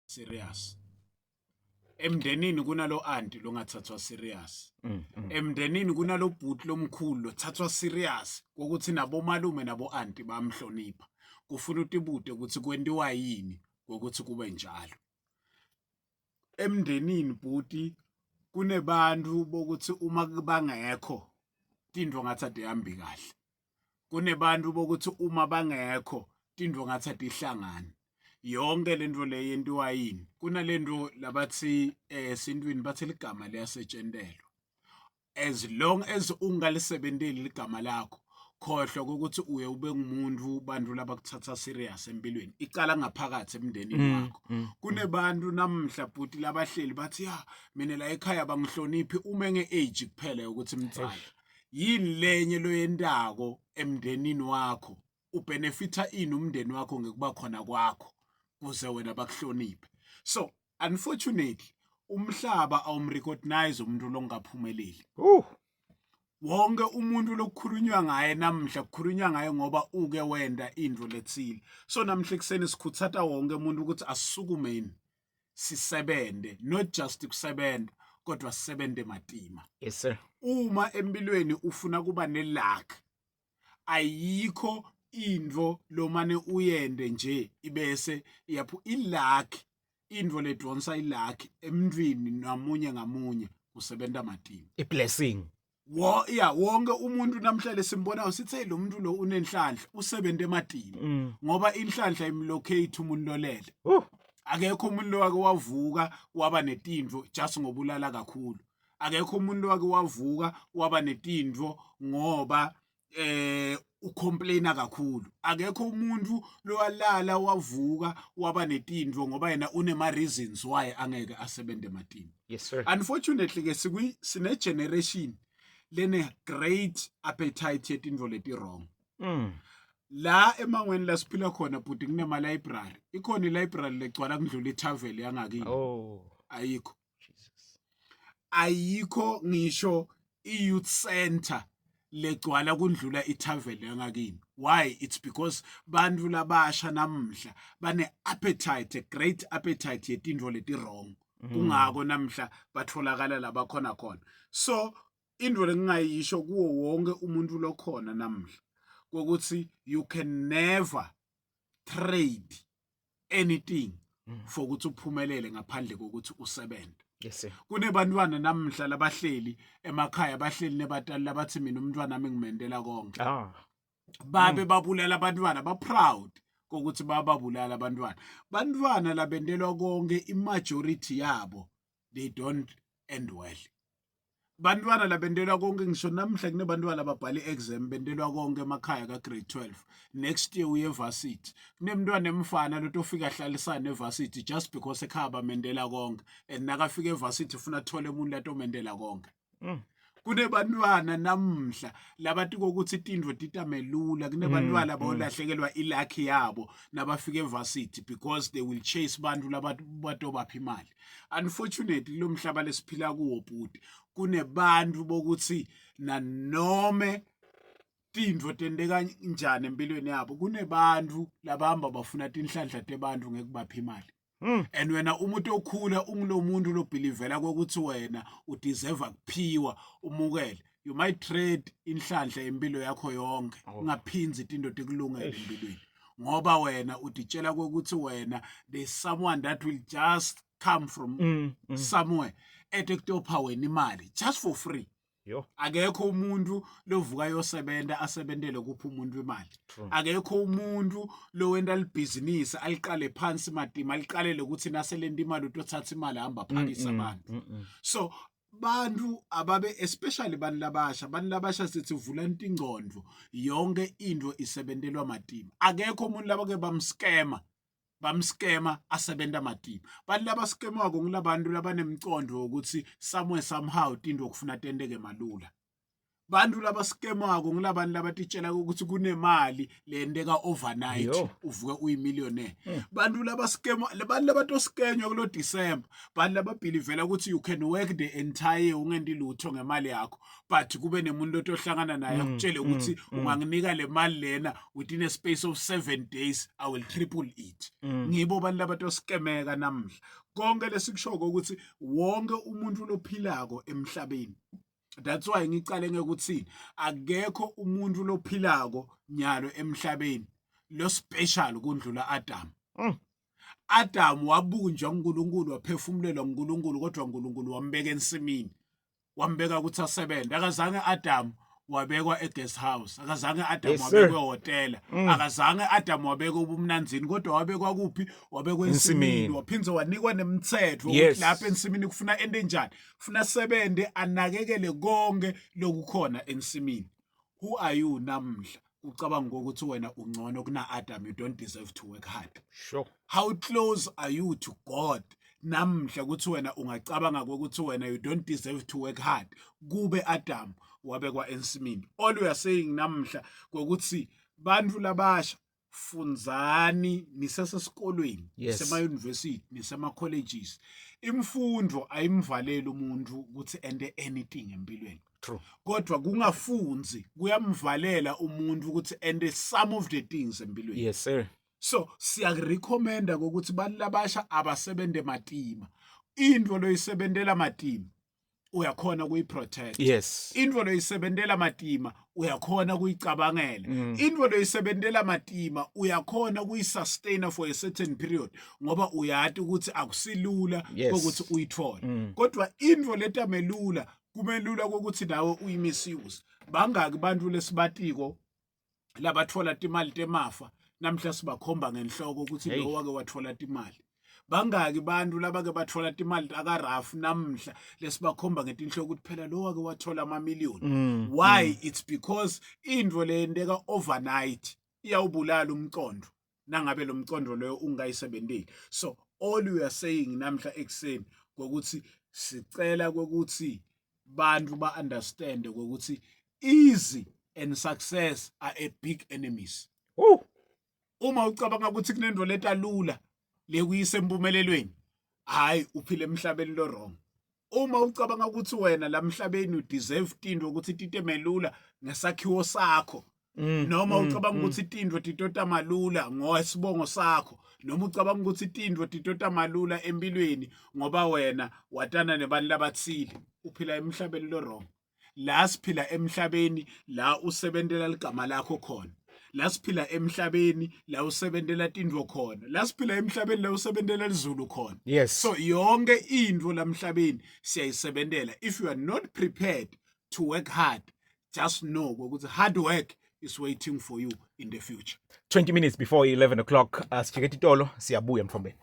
Serious. Emndenini kunalo anti longathathwa serious. Emndenini kunalo bhuti lomkhulu lothathwa serious kokuthi nabomalume nabo anti bamhlonipha. Kufuna utibute ukuthi kwentiwa yini kokuthi kube njalo. Emndenini bhuti kunebantu bokuthi uma bangekho tintfo ngathi atihambi kahle. Kunebantu bokuthi uma bangekho tintfo ngathi atihlangani. Yonke lento le yentiwa yini? Kunalento labathi esintwini bathi ligama liyasetshentelwa. As long as ungalisebenteli ligama lakho khohlwa ukuthi uye ube ngumuntu bantu labakuthatha serious empilweni icala ngaphakathi emndenini wakho. Kunebantu namhla bhuti labahleli bathi ya mina la ekhaya bangihloniphi ume nge-age kuphela yokuthi mdzala. Yini lenye loyentako emndenini wakho? Ubenefita ini umndeni wakho ngekuba khona kwakho kuze wena bakuhloniphe? So unfortunately umhlaba awumrecognize umuntu longaphumeleli. Wonke umuntu lokukhulunywa ngaye namhla kukhulunywa ngaye ngoba uke wenda into lethile. So namhla ekuseni sikhuthata wonke umuntu ukuthi asisukumeni sisebente, not just kusebenza kodwa sisebenze matima. Yes sir. Uma empilweni ufuna kuba neluck, ayikho intfo lomane uyende nje ibese iyaphu iluck. Intfo ledonsa iluck emntwini namunye ngamunye usebenta matima. I-blessing. Wo ya wonke umuntu namhlanje lesimbonayo sithi lo muntu lo unenhlanhla usebente ematima ngoba inhlanhla imlocate umuntu lolele. Akekho umuntu lowake wavuka waba netintfo just ngobulala kakhulu. Akekho umuntu lowake wavuka waba netintfo ngoba ucomplaina kakhulu. Akekho umuntu lowalala wavuka waba netintfo ngoba yena unema reasons why angeke asebenze ematima. Yes sir. Unfortunately ke sikwi sine generation lene great appetite yetintfo leti wrong. La emangweni la siphila khona bhuti kunema library. Ikhona i library legcwala kundlula itavern yangakini. Ayikho. Jesus. Ayikho ngisho i-youth center legcwala kundlula itavern yangakini. Why? It's because bantu labasha namhla bane appetite, a great appetite yetintfo leti wrong. Kungako namhla batholakala labakhona khona. So intfo lengingayisho kuwo wonke umuntu lokhona namhla kokuthi you can never trade anything for ukuthi uphumelele ngaphandle kokuthi usebenze. Yes sir. Kunebantwana namhla labahleli emakhaya bahleli nebatali labathi mina umntwana wami ngimendela konke. Babe babulala abantwana ba proud kokuthi bababulala abantwana. Bantwana labendelwa konke imajority yabo they don't end well. Bantwana labendelwa konke ngisho namhla kunebantwana ababhala i-exam bendelwa konke emakhaya ka grade 12. Next year uye varsity. Kunemntwana emfana lotofika ahlalisane evarsity just because ekhaya bamendela konke and nakafika evarsity ufuna athole umuntu latomendela konke. Kunebantwana namhla labathi kokuthi tintfo titamelula kunebantwana abayolahlekelwa iluck yabo nabafika evarsity because they will chase bantu labatobapha imali. Unfortunately lo mhlaba lesiphila kuwo bhuti kunebantu bokuthi nanome tintfo tenteka njani empilweni yabo kunebantu labahamba bafuna tinhlanhla tebantu ngekubapha imali. And wena umuntu okhula ungulomuntu lobhilivela kokuthi wena udeserve kuphiwa umukele. You might trade inhlanhla impilo yakho yonke ungaphinzi itinto tikulungele empilweni ngoba wena uditshela kokuthi wena there's someone that will just come from somewhere ete kutopha wena imali just for free. Akekho umuntu lovuka yosebenza asebentele kupha umuntu imali. Akekho umuntu lowenta libhizinisi aliqale phansi matima aliqalele ukuthi naselenta imali utothatha imali ahamba phakisa abantu. So bantu ababe especially bantu labasha, bantu labasha sithi vulani ingqondo yonke into isebentelwa matima. Akekho umuntu labake bamscama bamskema asebenta matima. Bantu labaskemako ngulabantu labanemcondo wokuthi somewhere somehow tinto kufuna tenteke malula. Bantu labaskemako ngilabantu labatitshela ukuthi kunemali lenteka overnight. Yo. Uvuke uyimillionaire. Bantu labaskema, labantu labatoskenywa kulo December, bantu lababhilivela ukuthi you can work the entire year ungenti lutho ngemali yakho, but kube nemuntu otohlangana naye akutshele ukuthi unganginika le mali lena within a space of 7 days, I will triple it. Ngibo bantu labatoskemeka namhla. Konke lesikushoko ukuthi wonke umuntu lophilako emhlabeni, that's why ngicale ngekuthi akekho umuntu lophilako nyalo emhlabeni lo special kundlula Adam. Adam wabunjwa uNkulunkulu, waphefumulelwa uNkulunkulu, kodwa uNkulunkulu wambeka ensimini, wambeka ukuthi asebenze. Akazange Adam wabekwa e-guest house, akazange Adam Yes, sir. wabekwa ehhotela, akazange Adam wabekwa ubumnanzini, kodwa wabekwa kuphi? Wabekwa ensimini. Ensimini. Waphindze wanikwa nemithetho ukuthi lapha ensimini kufuna ente njani, kufuna sebende, anakekele konke lokukhona ensimini. Who are you namhla ucabanga ukuthi wena ungcono kuna Adam? You don't deserve to work hard. How close are you to God namhla ukuthi wena ungacabanga ukuthi wena you don't deserve to work hard, kube Adam wabekwa ensimini? All we are saying namhla ukuthi bantu labasha, funzani nisesesikolweni, nisema university, nisema colleges. Imfundo ayimvaleli umuntu ukuthi ente anything empilweni. Kodwa kungafunzi kuyamvalela umuntu ukuthi ente some of the things empilweni. Yes sir. So siyakurecommenda ukuthi bantu labasha abasebente matima. Into loyisebentela matima uyakhona kuyiprotect. Into loyisebentela matima uyakhona kuyicabangela. Into loyisebentela matima uyakhona kuyisustain for a certain period, ngoba uyati ukuthi akusilula ukuthi uyithole. Kodwa into letamelula, kumelula ukuthi nawe uyimisuse. Bangaki bantu lesibatiko labathola timali temafa namhla sibakhomba ngenhloko ukuthi lo wake wathola timali? Bangaki bantu labake bathola timali takarafu namhla lesibakhomba ngetinhloko ukuthi phela lo wake wathola amamiliyoni? Why? It's because into leyenteka overnight iyawubulala umcondo nangabe lo mcondo loyo ungayisebenteli. So all we are saying namhla ekuseni ngokuthi sicela kwekuthi bantu ba understand ukuthi easy and success are a big enemies. Woo. Uma ucabanga ukuthi kunento leta lula lekuyisa empumelelweni, hayi, uphile emhlabeni lo wrong. Uma ucabanga ukuthi wena la emhlabeni u deserve tinto ukuthi tite melula ngesakhiwo sakho, noma ucabanga ukuthi tinto titota malula ngosibongo sakho, noma ucabanga ukuthi tinto titota malula empilweni ngoba wena watana nebantu labathile, uphila emhlabeni lo wrong. La siphila emhlabeni la usebentela ligama lakho khona, la siphila emhlabeni la usebentela tintfo khona, la siphila emhlabeni la usebentela lizulu khona. So yonke intfo lamhlabeni siyayisebentela. If you are not prepared to work hard, just know ukuthi hard work is waiting for you in the future. 20 minutes before 11 o'clock, sijike titolo, siyabuya mtfombeni.